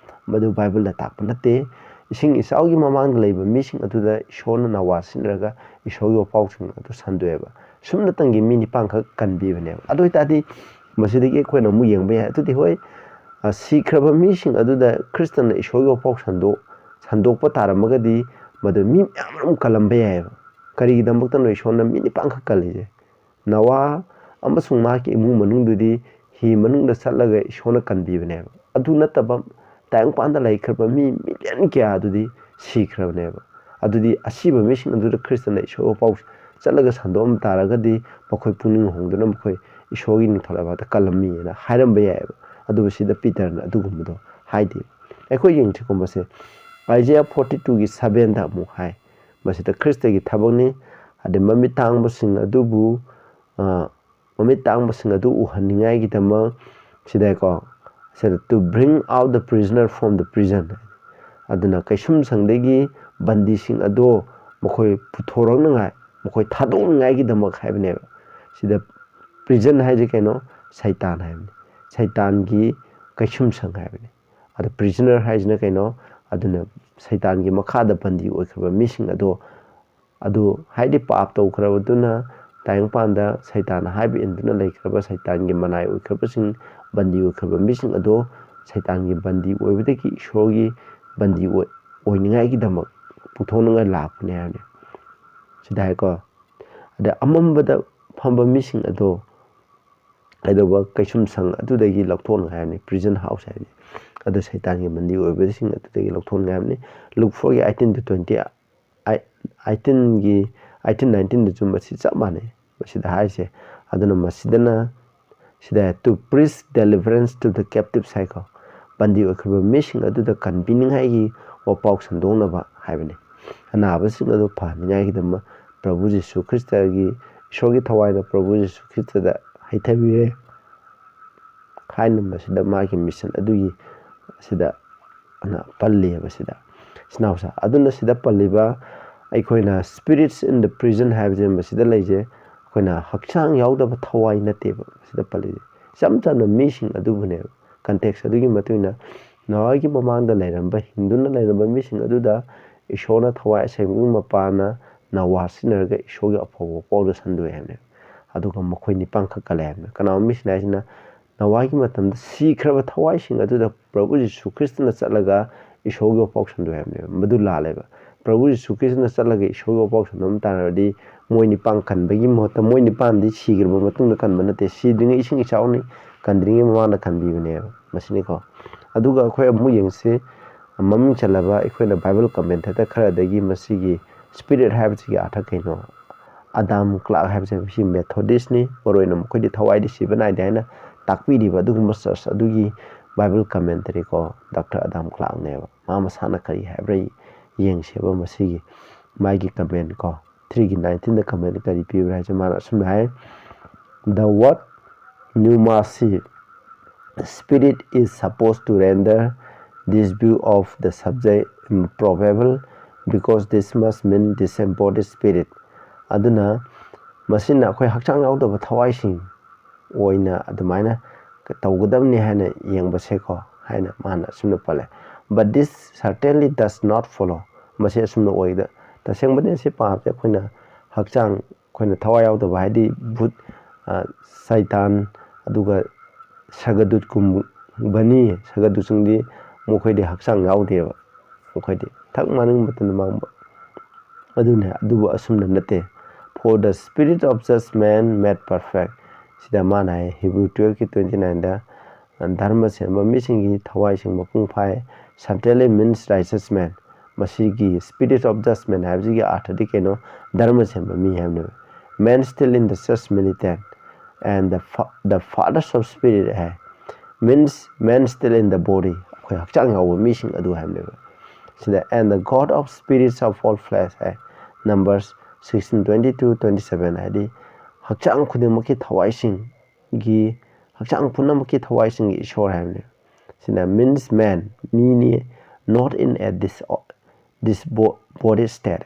ꯃꯗꯨ ꯕꯥꯏꯕꯜꯗ ꯇꯥꯛꯄ ꯅꯠꯇꯦ꯫ ꯏꯁꯤꯡ ꯏꯆꯥꯎꯒꯤ ꯃꯃꯥꯡꯗ ꯂꯩꯕ ꯃꯤꯁꯤꯡ ꯑꯗꯨꯗ ꯏꯁꯣꯔꯅ ꯅꯣꯋꯥ ꯁꯤꯟꯅꯔꯒ ꯏꯁꯣꯔꯒꯤ ꯋꯥꯐꯥꯎꯁꯤꯡ ꯑꯗꯨ ꯁꯟꯗꯣꯛꯑꯦꯕ꯫ ꯁꯨꯞꯅꯇꯪꯒꯤ ꯃꯤ ꯅꯤꯄꯥꯟꯈꯛ ꯀꯟꯕꯤꯕꯅꯦꯕ꯫ ꯑꯗꯨ ꯑꯣꯏꯇꯥꯔꯗꯤ ꯃꯁꯤꯗꯒꯤ ꯑꯩꯈꯣꯏꯅ ꯑꯃꯨꯛ ꯌꯦꯡꯕ ꯌꯥꯏ꯫ ꯑꯗꯨꯗꯤ ꯍꯣꯏ, ꯑ, ꯁꯤꯈ꯭ꯔꯕ ꯃꯤꯁꯤꯡ ꯑꯗꯨꯗ ꯈ꯭ꯔꯤꯁꯇꯅ ꯏꯁꯣꯔꯒꯤ ꯋꯥꯐꯥꯎ ꯁꯟꯗꯣꯛ-, ꯁꯟꯗꯣꯛꯄ ꯇꯥꯔꯝꯃꯒꯗꯤ ꯃꯗꯨ ꯃꯤ ꯃꯌꯥꯝ ꯑꯃ ꯀꯜꯂꯝꯕ ꯌꯥꯏꯑꯕ꯫ ꯀꯔꯤꯒꯤꯗꯃꯛꯇꯅꯣ ꯏꯁꯣꯔꯅ ꯃꯤ ꯅꯤꯄꯥꯟꯈꯛ ꯀꯜꯂꯤꯁꯦ? ꯅꯣꯋꯥ ꯑꯃꯁꯨꯡ ꯃꯍꯥꯛꯀꯤ ꯏꯃꯨꯡ ꯃꯅꯨꯡꯗꯨꯗꯤ ꯍꯤ ꯃꯅꯨꯡꯗ ꯆꯠꯂꯒ ꯏꯁꯣꯔꯅ ꯀꯟꯕꯤꯕꯅꯦꯕ꯫ ꯑꯗꯨ ꯅꯠꯇꯕ ꯇꯥꯏꯕꯪꯄꯥꯟꯗ ꯂꯩꯈ꯭ꯔꯕ ꯃꯤ ꯃꯤꯂꯤꯌꯟ ꯀꯌꯥ ꯑꯗꯨꯗꯤ ꯁꯤꯈ꯭ꯔꯕꯅꯦꯕ꯫ ꯑꯗꯨꯗꯤ ꯑꯁꯤꯕ ꯃꯤꯁꯤꯡ ꯑꯗꯨꯗ ꯈ꯭ꯔꯤꯁꯇꯅ ꯏꯁꯣꯔ ꯄꯥꯎ ꯆꯠꯂꯒ ꯁꯟꯗꯣꯛꯑꯝ ꯇꯥꯔꯒꯗꯤ ꯃꯈꯣꯏ ꯄꯨꯛꯅꯤꯡ ꯍꯣꯡꯗꯨꯅ ꯃꯈꯣꯏ ꯏꯁꯣꯔꯒꯤ ꯅꯤꯡꯊꯧ ꯂꯩꯕꯥꯛꯇ ꯀꯜꯂꯝꯃꯤꯅ ꯍꯥꯏꯔꯝꯕ ꯌꯥꯏꯑꯕ꯫ ꯑꯗꯨꯕꯨ ꯁꯤꯗ ꯄꯤꯇꯔꯅ ꯑꯗꯨꯒꯨꯝꯕꯗꯣ ꯍꯥꯏꯗꯦ꯫ ꯑꯩꯈꯣꯏ ꯌꯦꯡꯁꯤꯀꯣ ꯃꯁꯦ, ꯑꯥꯏꯖꯦꯌꯥ forty twoꯒꯤ sevenꯗ ꯑꯃꯨꯛ ꯍꯥꯏ, ꯃꯁꯤꯗ ꯈ꯭ꯔꯤꯁꯇꯒꯤ ꯊꯕꯛꯅꯤ, ꯑꯗꯩ ꯃꯃꯤꯠ ꯇꯥꯡꯕꯁꯤꯡ ꯑꯗꯨꯕꯨ, ꯑ, ꯃꯃꯤꯠ ꯇꯥꯡꯕꯁꯤꯡ ꯑꯗꯨ ꯎꯍꯟꯅꯤꯡꯉꯥꯏꯒꯤꯗꯃꯛ ꯁꯤꯗꯀꯣ, ꯁꯤꯗ "To bring out the prisoner from the prison", ꯑꯗꯨꯅ ꯀꯩꯁꯨꯝꯁꯪꯗꯒꯤ ꯕꯟꯗꯤꯁꯤꯡ ꯑꯗꯣ ꯃꯈꯣꯏ ꯄꯨꯊꯣꯔꯛꯅꯉꯥꯏ, ꯃꯈꯣꯏ ꯊꯥꯗꯣꯛꯅꯉꯥꯏꯒꯤꯗꯃꯛ ꯍꯥꯏꯕꯅꯦꯕ꯫ ꯁꯤꯗ prison ꯍꯥꯏꯁꯦ ꯀꯩꯅꯣ? ꯁꯩꯇꯥꯟ ꯍꯥꯏꯕꯅꯤ꯫ ꯁꯩꯇꯥꯟꯒꯤ ꯀꯩꯁꯨꯝꯁꯪ ꯍꯥꯏꯕꯅꯤ꯫ ꯑꯗ prisoner ꯍꯥꯏꯁꯤꯅ ꯀꯩꯅꯣ? ꯑꯗꯨꯅ ꯁꯩꯇꯥꯟꯒꯤ ꯃꯈꯥꯗ ꯕꯟꯗꯤ ꯑꯣꯏꯈ꯭ꯔꯕ ꯃꯤꯁꯤꯡ ꯑꯗꯣ, ꯑꯗꯨ ꯍꯥꯏꯗꯤ ꯄꯥꯞ ꯇꯧꯈ꯭ꯔꯕꯗꯨꯅ ꯇꯥꯏꯕꯪꯄꯥꯟꯗ ꯁꯩꯇꯥꯟ ꯍꯥꯏꯕ ꯏꯟꯗꯨꯅ ꯂꯩꯈ꯭ꯔꯕ, ꯁꯩꯇꯥꯟꯒꯤ ꯃꯅꯥꯏ ꯑꯣꯏꯈ꯭ꯔꯕꯁꯤꯡ, ꯕꯟꯗꯤ ꯑꯣꯏꯈ꯭ꯔꯕ ꯃꯤꯁꯤꯡ ꯑꯗꯣ ꯁꯩꯇꯥꯟꯒꯤ ꯕꯟꯗꯤ ꯑꯣꯏꯕꯗꯒꯤ ꯏꯁꯣꯔꯒꯤ ꯕꯟꯗꯤ ꯑꯣꯏ-, ꯑꯣꯏꯅꯤꯡꯉꯥꯏꯒꯤꯗꯃꯛ ꯂꯧꯊꯣꯛꯅꯉꯥꯏ ꯂꯥꯛꯄꯅꯦ ꯍꯥꯏꯕꯅꯤ꯫ ꯁꯤꯗ ꯍꯥꯏꯀꯣ, ꯑꯗ ꯑꯃꯝꯕꯗ ꯐꯝꯕ ꯃꯤꯁꯤꯡ ꯑꯗꯣ ꯀꯩꯗꯧꯕ, ꯀꯩꯁꯨꯝꯁꯪ ꯑꯗꯨꯗꯒꯤ ꯂꯧꯊꯣꯛꯅꯉꯥꯏ ꯍꯥꯏꯕꯅꯤ, prison house ꯍꯥꯏꯕꯅꯤ꯫ ꯑꯗꯣ ꯁꯩꯇꯥꯟꯒꯤ ꯕꯟꯗꯤ ꯑꯣꯏꯕꯁꯤꯡ ꯑꯗꯨꯗꯒꯤ ꯂꯧꯊꯣꯛꯅꯉꯥꯏ ꯍꯥꯏꯕꯅꯤ꯫ Luke four ꯒꯤ eighteen to twenty, eighteen ꯒꯤ, eighteen nineteen ꯗꯁꯨ ꯃꯁꯤ ꯆꯞ ꯃꯥꯟꯅꯩ꯫ ꯃꯁꯤꯗ ꯍꯥꯏꯔꯤꯁꯦ꯫ ꯑꯗꯨꯅ ꯃꯁꯤꯗꯅ ꯁꯤꯗ "to preach deliverance to the captives" ꯍꯥꯏꯀꯣ, ꯕꯟꯗꯤ ꯑꯣꯏꯈ꯭ꯔꯕ ꯃꯤꯁꯤꯡ ꯑꯗꯨꯗ ꯀꯟꯕꯤꯅꯤꯡꯉꯥꯏꯒꯤ ꯋꯥꯄꯥꯎ ꯁꯟꯗꯣꯛꯅꯕ ꯍꯥꯏꯕꯅꯤ꯫ ꯑꯅꯥꯕꯁꯤꯡ ꯑꯗꯨ ꯐꯍꯟꯅꯤꯡꯉꯥꯏꯒꯤꯗꯃꯛ ꯄ꯭ꯔꯚꯨ ꯖꯤꯁꯨ ꯈ꯭ꯔꯤꯁꯇꯒꯤ, ꯏꯁꯣꯔꯒꯤ ꯊꯋꯥꯏꯅ ꯄ꯭ꯔꯚꯨ ꯖꯤꯁꯨ ꯈ꯭ꯔꯤꯁꯇꯗ ꯍꯩꯊꯕꯤꯔꯦ ꯍꯥꯏꯅ ꯃꯁꯤꯗ ꯃꯥꯒꯤ mission ꯑꯗꯨꯒꯤ ꯁꯤꯗ ꯑꯅ ꯄꯜꯂꯤꯑꯕ ꯁꯤꯗ ꯏꯆꯤꯟ ꯏꯅꯥꯎꯁꯦ꯫ ꯑꯗꯨꯅ ꯁꯤꯗ ꯄꯜꯂꯤꯕ ꯑꯩꯈꯣꯏꯅ "spirits in the prison" ꯍꯥꯏꯕꯁꯦ ꯃꯁꯤꯗ ꯂꯩꯖꯩ꯫ ꯑꯩꯈꯣꯏꯅ ꯍꯛꯆꯥꯡ ꯌꯥꯎꯗꯕ ꯊꯋꯥꯏ ꯅꯠꯇꯦꯕ ꯁꯤꯗ ꯄꯜꯂꯤꯁꯦ, ꯏꯆꯝ ꯆꯝꯅ ꯃꯤꯁꯤꯡ ꯑꯗꯨꯕꯨꯅꯦꯕ꯫ Context ꯑꯗꯨꯒꯤ ꯃꯇꯨꯡ ꯏꯟꯅ ꯅꯣꯍꯥꯒꯤ ꯃꯃꯥꯡꯗ ꯂꯩꯔꯝꯕ, ꯍꯤꯡꯗꯨꯅ ꯂꯩꯔꯝꯕ ꯃꯤꯁꯤꯡ ꯑꯗꯨꯗ ꯏꯁꯣꯔꯅ ꯊꯋꯥꯏ ꯑꯁꯦꯡꯕꯒꯤ ꯃꯄꯥꯅ ꯅꯋꯥ ꯁꯤꯖꯤꯟꯅꯔꯒ ꯏꯁꯣꯔꯒꯤ ꯑꯐꯕ ꯄꯥꯎꯗ ꯁꯟꯗꯣꯛꯑꯦ ꯍꯥꯏꯕꯅꯦꯕ꯫ ꯑꯗꯨꯒ ꯃꯈꯣꯏ ꯅꯤꯄꯥꯟꯈꯛ ꯀꯜꯂꯦ ꯍꯥꯏꯕꯅꯦ꯫ ꯀꯅꯥꯒꯨꯝꯕ ꯃꯤꯁꯤꯡ ꯍꯥꯏꯁꯤꯅ ꯅꯋꯥꯒꯤ ꯃꯇꯝꯗ ꯁꯤꯈ꯭ꯔꯕ ꯊꯋꯥꯏꯁꯤꯡ ꯑꯗꯨꯗ ꯄ꯭ꯔꯚꯨ ꯖꯤꯁꯨ ꯈ꯭ꯔꯤꯁꯇꯅ ꯆꯠꯂꯒ ꯏꯁꯣꯔꯒꯤ ꯋꯥꯄꯥꯎ ꯁꯟꯗꯣꯛꯑꯦ ꯍꯥꯏꯕꯅꯦꯕ꯫ ꯃꯗꯨ ꯂꯥꯜꯂꯦꯕ꯫ ꯄ꯭ꯔꯚꯨ ꯖꯤꯁꯨ ꯈ꯭ꯔꯤꯁꯇꯅ ꯆꯠꯂꯒ ꯏꯁꯣꯔꯒꯤ ꯋꯥꯄꯥꯎ ꯁꯟꯗꯣꯛꯑꯝ ꯇꯥꯔꯕꯗꯤ ꯃꯣꯏ ꯅꯤꯄꯥꯟ ꯀꯟꯕꯒꯤ ꯃꯍꯨꯠꯇ ꯃꯣꯏ ꯅꯤꯄꯥꯟꯗꯤ ꯁꯤꯈ꯭ꯔꯕ ꯃꯇꯨꯡꯗ ꯀꯟꯕ ꯅꯠꯇꯦ, ꯁꯤꯗ꯭ꯔꯤꯉꯩ ꯏꯁꯤꯡ ꯏꯆꯥꯎꯅꯤ ꯀꯟꯗ꯭ꯔꯤꯉꯩ ꯃꯃꯥꯡꯗ ꯀꯟꯕꯤꯕꯅꯦꯕ꯫ ꯃꯁꯤꯅꯤꯀꯣ꯫ ꯑꯗꯨꯒ ꯑꯩꯈꯣꯏ ꯑꯃꯨꯛ ꯌꯦꯡꯁꯤ, ꯃꯃꯤꯡ ꯆꯜꯂꯕ ꯑꯩꯈꯣꯏꯅ Bible commentator ꯈꯔꯗꯒꯤ ꯃꯁꯤꯒꯤ spirit ꯍꯥꯏꯕꯁꯤꯒꯤ ꯑꯥꯔꯊ ꯀꯩꯅꯣ? ꯑꯗꯥꯝ ꯀ꯭ꯂꯥꯔꯛ ꯍꯥꯏꯕꯁꯦ ꯃꯁꯤ Methodistꯅꯤ, ꯃꯔꯨꯑꯣꯏꯅ ꯃꯈꯣꯏꯗꯤ ꯊꯋꯥꯏꯗꯤ ꯁꯤꯕ ꯅꯥꯏꯗꯦ ꯍꯥꯏꯅ ꯇꯥꯛꯄꯤꯔꯤꯕ ꯑꯗꯨꯒꯨꯝꯕ church ꯑꯗꯨꯒꯤ Bible commentary ꯀꯣ, ꯗꯥꯛꯇꯔ ꯑꯗꯥꯝ ꯀ꯭ꯂꯥꯔꯛꯅꯦꯕ꯫ ꯃꯥ ꯃꯁꯥꯅ ꯀꯔꯤ ꯍꯥꯏꯕ꯭ꯔꯥ ꯌꯦꯡꯁꯦꯕ ꯃꯁꯤꯒꯤ ꯃꯥꯒꯤ comment ꯀꯣ꯫ Three ꯒꯤ nineteenꯗ comment ꯀꯔꯤ ꯄꯤꯕ꯭ꯔꯥ ꯍꯥꯏꯁꯦ ꯃꯥꯅ ꯑꯁꯨꯝꯅ ꯍꯥꯏ, "The word pneumacy, spirit, is supposed to render this view of the subject improbable, because this must mean disembodied spirit." ꯑꯗꯨꯅ ꯃꯁꯤꯅ ꯑꯩꯈꯣꯏ ꯍꯛꯆꯥꯡ ꯌꯥꯎꯗꯕ ꯊꯋꯥꯏꯁꯤꯡ ꯑꯣꯏꯅ ꯑꯗꯨꯃꯥꯏꯅ ꯇꯧꯒꯗꯕꯅꯤ ꯍꯥꯏꯅ ꯌꯦꯡꯕꯁꯦꯀꯣ, ꯍꯥꯏꯅ ꯃꯥꯅ ꯑꯁꯨꯝꯅ ꯄꯜꯂꯦ꯫ "But this certainly does not follow." ꯃꯁꯤ ꯑꯁꯨꯝꯅ ꯑꯣꯏꯗ, ꯇꯁꯦꯡꯕꯗꯤ ꯑꯁꯤ ꯄꯥꯕꯁꯦ ꯑꯩꯈꯣꯏꯅ ꯍꯛꯆꯥꯡ, ꯑꯩꯈꯣꯏꯅ ꯊꯋꯥꯏ ꯌꯥꯎꯗꯕ ꯍꯥꯏꯗꯤ ꯚꯨꯠ, ꯑ, ꯁꯩꯇꯥꯟ, ꯑꯗꯨꯒ ꯁꯒꯗꯨꯠꯀꯨꯝꯕꯅꯤ꯫ ꯁꯒꯗꯨꯠꯁꯤꯡꯗꯤ ꯃꯈꯣꯏꯗꯤ ꯍꯛꯆꯥꯡ ꯌꯥꯎꯗꯦꯕ꯫ ꯃꯈꯣꯏꯗꯤ ꯊꯛ ꯃꯥꯅꯤꯡ ꯃꯇꯝꯗ ꯃꯥꯡꯕ꯫ ꯑꯗꯨꯅꯦ, ꯑꯗꯨꯕꯨ ꯑꯁꯨꯝꯅ ꯅꯠꯇꯦ꯫ For the spirit of just man made perfect. ꯁꯤꯗ ꯃꯥꯅ ꯍꯥꯏ, ꯍꯤꯕ꯭ꯔꯨ ꯇꯨꯌꯦꯜꯐꯀꯤ ꯇ꯭ꯋꯦꯟꯇꯤ ꯅꯥꯏꯟꯗ, "ꯙꯔꯃ ꯁꯦꯝꯕ ꯃꯤꯁꯤꯡꯒꯤ ꯊꯋꯥꯏꯁꯤꯡ ꯃꯄꯨꯡ ꯐꯥꯏ." Certainly means righteous man. ꯃꯁꯤꯒꯤ spirit of just man ꯍꯥꯏꯕꯁꯤꯒꯤ ꯑꯥꯔꯊꯗꯤ ꯀꯩꯅꯣ? ꯙꯔꯃ ꯁꯦꯝꯕ ꯃꯤ ꯍꯥꯏꯕꯅꯦꯕ꯫ Man still in the church militant and the, fa- the fathers of spirit high, means man still in the body, ꯑꯩꯈꯣꯏ ꯍꯛꯆꯥꯡ ꯌꯥꯎꯕ ꯃꯤꯁꯤꯡ ꯑꯗꯨ ꯍꯥꯏꯕꯅꯦꯕ꯫ ꯁꯤꯗ "and the God of spirits of all flesh" high, Numbers sixteen twenty two twenty seven, ꯍꯥꯏꯗꯤ ꯍꯛꯆꯥꯡ ꯈꯨꯗꯤꯡꯃꯛꯀꯤ ꯊꯋꯥꯏꯁꯤꯡꯒꯤ, ꯍꯛꯆꯥꯡ ꯄꯨꯝꯅꯃꯛꯀꯤ ꯊꯋꯥꯏꯁꯤꯡꯒꯤ ꯏꯁꯣꯔ ꯍꯥꯏꯕꯅꯦꯕ꯫ ꯁꯤꯅ means man, mini, not in a dis- disbodied state,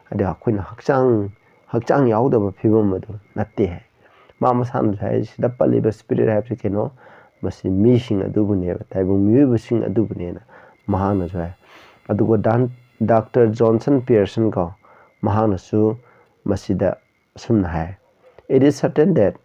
ꯍꯥꯏꯗꯤ ꯑꯩꯈꯣꯏꯅ ꯍꯛꯆꯥꯡ, ꯍꯛꯆꯥꯡ ꯌꯥꯎꯗꯕ ꯐꯤꯕꯝ ꯑꯗꯨ ꯅꯠꯇꯦ ꯍꯥꯏ꯫ ꯃꯥ ꯃꯁꯥꯅꯁꯨ ꯍꯥꯏ, ꯁꯤꯗ ꯄꯜꯂꯤꯕ spirit ꯍꯥꯏꯕꯁꯤ ꯀꯩꯅꯣ? ꯃꯁꯤ ꯃꯤꯁꯤꯡ ꯑꯗꯨꯕꯨꯅꯦꯕ, ꯇꯥꯏꯕꯪ ꯃꯤꯑꯣꯏꯕꯁꯤꯡ ꯑꯗꯨꯕꯨꯅꯦꯅ ꯃꯍꯥꯛꯅꯁꯨ ꯍꯥꯏ꯫ ꯑꯗꯨꯒ ꯗꯥꯟ- ꯗꯥꯛꯇꯔ ꯖꯣꯟꯁꯟ ꯄꯤꯌꯔꯁꯟ ꯀꯣ, ꯃꯍꯥꯛꯅꯁꯨ ꯃꯁꯤꯗ ꯑꯁꯨꯝꯅ ꯍꯥꯏ, "It is certain that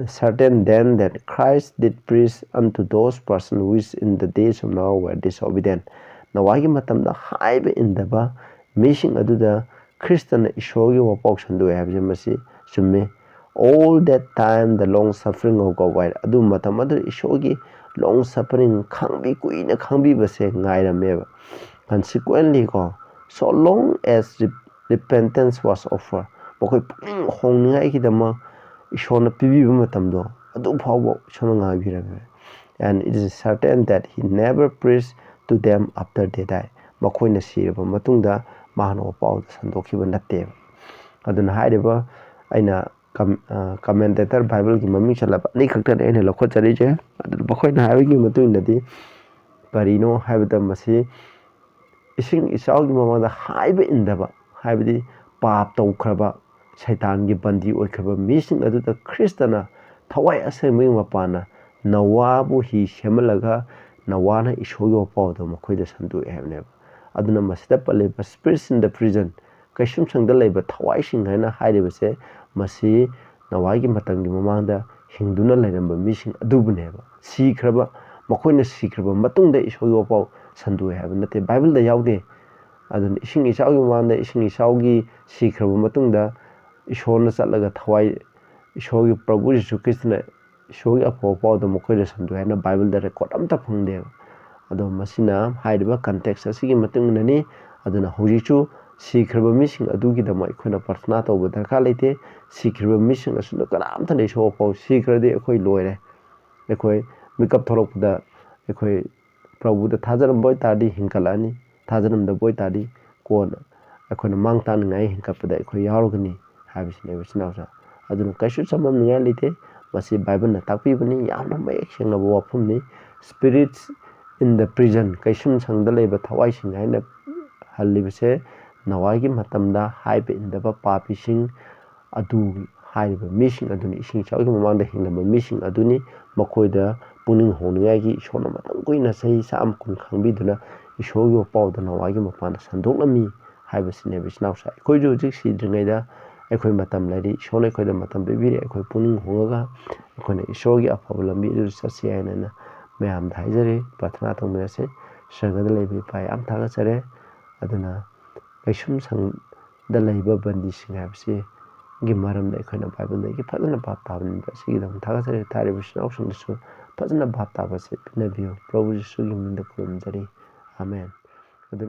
certain then that Christ did preach unto those persons which in the days of Noah were disobedient." ꯅꯣꯋꯥꯒꯤ ꯃꯇꯝꯗ ꯍꯥꯏꯕ ꯏꯟꯗꯕ ꯃꯤꯁꯤꯡ ꯑꯗꯨꯗ ꯈ꯭ꯔꯤꯁꯇꯅ ꯏꯁꯣꯔꯒꯤ ꯋꯥꯄꯥꯎ ꯁꯟꯗꯣꯛꯑꯦ ꯍꯥꯏꯕꯁꯦ ꯃꯁꯤ ꯆꯨꯝꯃꯤ꯫ "All that time the long suffering of God waited." ꯑꯗꯨ ꯃꯇꯝ ꯑꯗꯨꯗ ꯏꯁꯣꯔꯒꯤ long suffering, ꯈꯥꯡꯕꯤ, ꯀꯨꯏꯅ ꯈꯥꯡꯕꯤꯕꯁꯦ ꯉꯥꯏꯔꯝꯃꯦꯕ꯫ Consequently ꯀꯣ, "So long as re- repentance was offered," ꯃꯈꯣꯏ ꯄꯨꯛꯅꯤꯡ ꯍꯣꯡꯅꯤꯡꯉꯥꯏꯒꯤꯗꯃꯛ ꯏꯁꯣꯔꯅ ꯄꯤꯕꯤꯕ ꯃꯇꯝꯗꯣ, ꯑꯗꯨ ꯐꯥꯎꯕ ꯏꯁꯣꯔꯅ ꯉꯥꯏꯕꯤꯔꯝꯃꯦ꯫ "And it is certain that he never preached to them after they died." ꯃꯈꯣꯏꯅ ꯁꯤꯔꯕ ꯃꯇꯨꯡꯗ ꯃꯍꯥꯛꯅ ꯋꯥꯄꯥꯎꯗ ꯁꯟꯗꯣꯛꯈꯤꯕ ꯅꯠꯇꯦꯕ꯫ ꯑꯗꯨꯅ ꯍꯥꯏꯔꯤꯕ ꯑꯩꯅ ꯀꯝ- ꯑ, commentator, ꯕꯥꯏꯕꯜꯒꯤ ꯃꯃꯤꯡ ꯆꯠꯂꯕ ꯑꯅꯤꯈꯛꯇꯅꯤ ꯑꯩꯅ ꯂꯧꯈꯠꯆꯔꯤꯁꯦ꯫ ꯑꯗꯨ ꯃꯈꯣꯏꯅ ꯍꯥꯏꯕꯒꯤ ꯃꯇꯨꯡ ꯏꯟꯅꯗꯤ ꯀꯔꯤꯅꯣ ꯍꯥꯏꯕꯗ, ꯃꯁꯤ ꯏꯁꯤꯡ ꯏꯆꯥꯎꯒꯤ ꯃꯃꯥꯡꯗ ꯍꯥꯏꯕ ꯏꯟꯗꯕ, ꯍꯥꯏꯕꯗꯤ ꯄꯥꯞ ꯇꯧꯈ꯭ꯔꯕ, ꯁꯩꯇꯥꯟꯒꯤ ꯕꯟꯗꯤ ꯑꯣꯏꯈ꯭ꯔꯕ ꯃꯤꯁꯤꯡ ꯑꯗꯨꯗ ꯈ꯭ꯔꯤꯁꯇꯅ ꯊꯋꯥꯏ ꯑꯁꯦꯡꯕꯒꯤ ꯃꯄꯥꯟꯅ ꯅꯋꯥꯕꯨ ꯍꯤ ꯁꯦꯝꯍꯜꯂꯒ ꯅꯋꯥꯅ ꯏꯁꯣꯔꯒꯤ ꯋꯥꯄꯥꯎꯗꯣ ꯃꯈꯣꯏꯗ ꯁꯟꯗꯣꯛꯑꯦ ꯍꯥꯏꯕꯅꯦꯕ꯫ ꯑꯗꯨꯅ ꯃꯁꯤꯗ ꯄꯜꯂꯤꯕ "spirits in the prison", ꯀꯩꯁꯨꯝꯁꯪꯗ ꯂꯩꯕ ꯊꯋꯥꯏꯁꯤꯡ ꯍꯥꯏꯅ ꯍꯥꯏꯔꯤꯕꯁꯦ, ꯃꯁꯤ ꯅꯋꯥꯒꯤ ꯃꯇꯝꯒꯤ ꯃꯃꯥꯡꯗ ꯍꯤꯡꯗꯨꯅ ꯂꯩꯔꯝꯕ ꯃꯤꯁꯤꯡ ꯑꯗꯨꯕꯨꯅꯦꯕ꯫ ꯁꯤꯈ꯭ꯔꯕ, ꯃꯈꯣꯏꯅ ꯁꯤꯈ꯭ꯔꯕ ꯃꯇꯨꯡꯗ ꯏꯁꯣꯔꯒꯤ ꯋꯥꯄꯥꯎ ꯁꯟꯗꯣꯛꯑꯦ ꯍꯥꯏꯕ ꯅꯠꯇꯦ, ꯕꯥꯏꯕꯜꯗ ꯌꯥꯎꯗꯦ꯫ ꯑꯗꯨꯅ ꯏꯁꯤꯡ ꯏꯆꯥꯎꯒꯤ ꯃꯃꯥꯡꯗ, ꯏꯁꯤꯡ ꯏꯆꯥꯎꯒꯤ ꯁꯤꯈ꯭ꯔꯕ ꯃꯇꯨꯡꯗ ꯏꯁꯣꯔꯅ ꯆꯠꯂꯒ ꯊꯋꯥꯏ, ꯏꯁꯣꯔꯒꯤ ꯄ꯭ꯔꯚꯨ ꯖꯤꯁꯨ ꯈ꯭ꯔꯤꯁꯇꯅ ꯏꯁꯣꯔꯒꯤ ꯑꯐꯕ ꯄꯥꯎꯗ ꯃꯈꯣꯏꯗ ꯁꯟꯗꯣꯛꯑꯦ ꯍꯥꯏꯅ ꯕꯥꯏꯕꯜꯗ ꯔꯦꯀꯣꯔꯠ ꯑꯝꯇ ꯐꯪꯗꯦꯕ꯫ ꯑꯗꯣ ꯃꯁꯤꯅ ꯍꯥꯏꯔꯤꯕ ꯀꯟꯇꯦꯛꯁ ꯑꯁꯤꯒꯤ ꯃꯇꯨꯡ ꯏꯟꯅꯅꯤ꯫ ꯑꯗꯨꯅ ꯍꯧꯖꯤꯛꯁꯨ ꯁꯤꯈ꯭ꯔꯕ ꯃꯤꯁꯤꯡ ꯑꯗꯨꯒꯤꯗꯃꯛ ꯑꯩꯈꯣꯏꯅ ꯄ꯭ꯔꯊꯅꯥ ꯇꯧꯕ ꯗꯔꯀꯥꯔ ꯂꯩꯇꯦ꯫ ꯁꯤꯈ꯭ꯔꯤꯕ ꯃꯤꯁꯤꯡ ꯑꯁꯤꯅ ꯀꯅꯥꯝꯇꯅ ꯏꯁꯣꯔ ꯐꯥꯎ, ꯁꯤꯈ꯭ꯔꯗꯤ ꯑꯩꯈꯣꯏ ꯂꯣꯏꯔꯦ꯫ ꯑꯩꯈꯣꯏ ꯃꯤꯀꯞ ꯊꯣꯛꯂꯛꯄꯗ ꯑꯩꯈꯣꯏ ꯄ꯭ꯔꯚꯨꯗ ꯊꯥꯖꯔꯝꯕ ꯑꯣꯏꯇꯥꯔꯗꯤ ꯍꯤꯡꯒꯠꯂꯛꯑꯅꯤ, ꯊꯥꯖꯔꯝꯗꯕ ꯑꯣꯏꯇꯥꯔꯗꯤ ꯀꯣꯟꯅ ꯑꯩꯈꯣꯏꯅ ꯃꯥꯡ ꯇꯥꯛꯅꯤꯡꯉꯥꯏ ꯍꯤꯡꯒꯠꯄꯗ ꯑꯩꯈꯣꯏ ꯌꯥꯎꯔꯒꯅꯤ ꯍꯥꯏꯕꯁꯤꯅꯦꯕ, ꯏꯆꯤꯟ ꯏꯅꯥꯎꯁꯦ꯫ ꯑꯗꯨꯅ ꯀꯩꯁꯨ ꯆꯃꯝꯅꯤꯡꯉꯥꯏ ꯂꯩꯇꯦ꯫ ꯃꯁꯤ ꯕꯥꯏꯕꯜꯅ ꯇꯥꯛꯄꯤꯕꯅꯤ, ꯌꯥꯝꯅ ꯃꯌꯦꯛ ꯁꯦꯡꯂꯕ ꯋꯥꯐꯝꯅꯤ꯫ Spirits in the prison, ꯀꯩꯁꯨꯝꯁꯪꯗ ꯂꯩꯕ ꯊꯋꯥꯏꯁꯤꯡ ꯍꯥꯏꯅ ꯍꯜꯂꯤꯕꯁꯦ ꯅꯣꯋꯥꯒꯤ ꯃꯇꯝꯗ ꯍꯥꯏꯕ ꯏꯟꯗꯕ ꯄꯥꯄꯤꯁꯤꯡ ꯑꯗꯨ, ꯍꯥꯏꯔꯤꯕ ꯃꯤꯁꯤꯡ ꯑꯗꯨꯅꯤ, ꯏꯁꯤꯡ ꯏꯆꯥꯎꯒꯤ ꯃꯃꯥꯡꯗ ꯍꯤꯡꯂꯝꯕ ꯃꯤꯁꯤꯡ ꯑꯗꯨꯅꯤ꯫ ꯃꯈꯣꯏꯗ ꯄꯨꯛꯅꯤꯡ ꯍꯣꯡꯅꯤꯡꯉꯥꯏꯒꯤ ꯏꯁꯣꯔꯅ ꯃꯇꯝ ꯀꯨꯏꯅ ꯆꯍꯤ ꯆꯥꯝꯃ ꯀꯨꯟ ꯈꯥꯡꯕꯤꯗꯨꯅ ꯏꯁꯣꯔꯒꯤ ꯄꯥꯎꯗ ꯅꯣꯋꯥꯒꯤ ꯃꯄꯥꯟꯗ ꯁꯟꯗꯣꯛꯂꯝꯃꯤ ꯍꯥꯏꯕꯁꯤꯅꯦꯕ, ꯏꯆꯤꯟ ꯏꯅꯥꯎꯁꯦ꯫ ꯑꯩꯈꯣꯏꯁꯨ ꯍꯧꯖꯤꯛ ꯁꯤꯗ꯭ꯔꯤꯉꯩꯗ ꯑꯩꯈꯣꯏ ꯃꯇꯝ ꯂꯩꯔꯤ, ꯏꯁꯣꯔꯅ ꯑꯩꯈꯣꯏꯗ ꯃꯇꯝ ꯄꯤꯕꯤꯔꯤ꯫ ꯑꯩꯈꯣꯏ ꯄꯨꯛꯅꯤꯡ ꯍꯣꯡꯉꯒ ꯑꯩꯈꯣꯏꯅ ꯏꯁꯣꯔꯒꯤ ꯑꯐꯕ ꯂꯝꯕꯤ ꯑꯗꯨꯗ ꯆꯠꯁꯤ ꯍꯥꯏꯅ ꯑꯩꯅ ꯃꯌꯥꯝꯗ ꯍꯥꯏꯖꯔꯤ꯫ ꯄ꯭ꯔꯥꯊꯅꯥ ꯇꯧꯃꯤꯟꯅꯁꯤ꯫ ꯁ꯭ꯋꯔꯒꯗ ꯂꯩꯕ ꯏꯄꯥ, ꯌꯥꯝ ꯊꯥꯒꯠꯆꯔꯦ꯫ ꯑꯗꯨꯅ ꯀꯩꯁꯨꯝ ꯁꯪ ꯗ ꯂꯩꯕ ꯕꯟꯗꯤꯁꯤꯡ ꯍꯥꯏꯕꯁꯤꯒꯤ ꯃꯔꯝꯗ ꯑꯩꯈꯣꯏꯅ ꯕꯥꯏꯕꯜꯗꯒꯤ ꯐꯖꯅ ꯚꯥꯞ ꯇꯥꯕꯅꯤꯅ ꯑꯁꯤꯒꯤꯗꯃꯛ ꯊꯥꯒꯠꯆꯔꯤ꯫ ꯊꯥꯔꯤꯕ ꯏꯆꯤꯟ ꯏꯅꯥꯎꯁꯤꯡꯗꯁꯨ ꯐꯖꯅ ꯚꯥꯞ ꯇꯥꯕꯁꯦ ꯄꯤꯅꯕꯤꯌꯨ꯫ ꯄ꯭ꯔꯚꯨ ꯖꯤꯁꯨꯒꯤ ꯃꯤꯡꯗ ꯈꯨꯔꯨꯝꯖꯔꯤ꯫ ꯑꯥꯃꯦꯟ꯫ ꯑꯗꯨ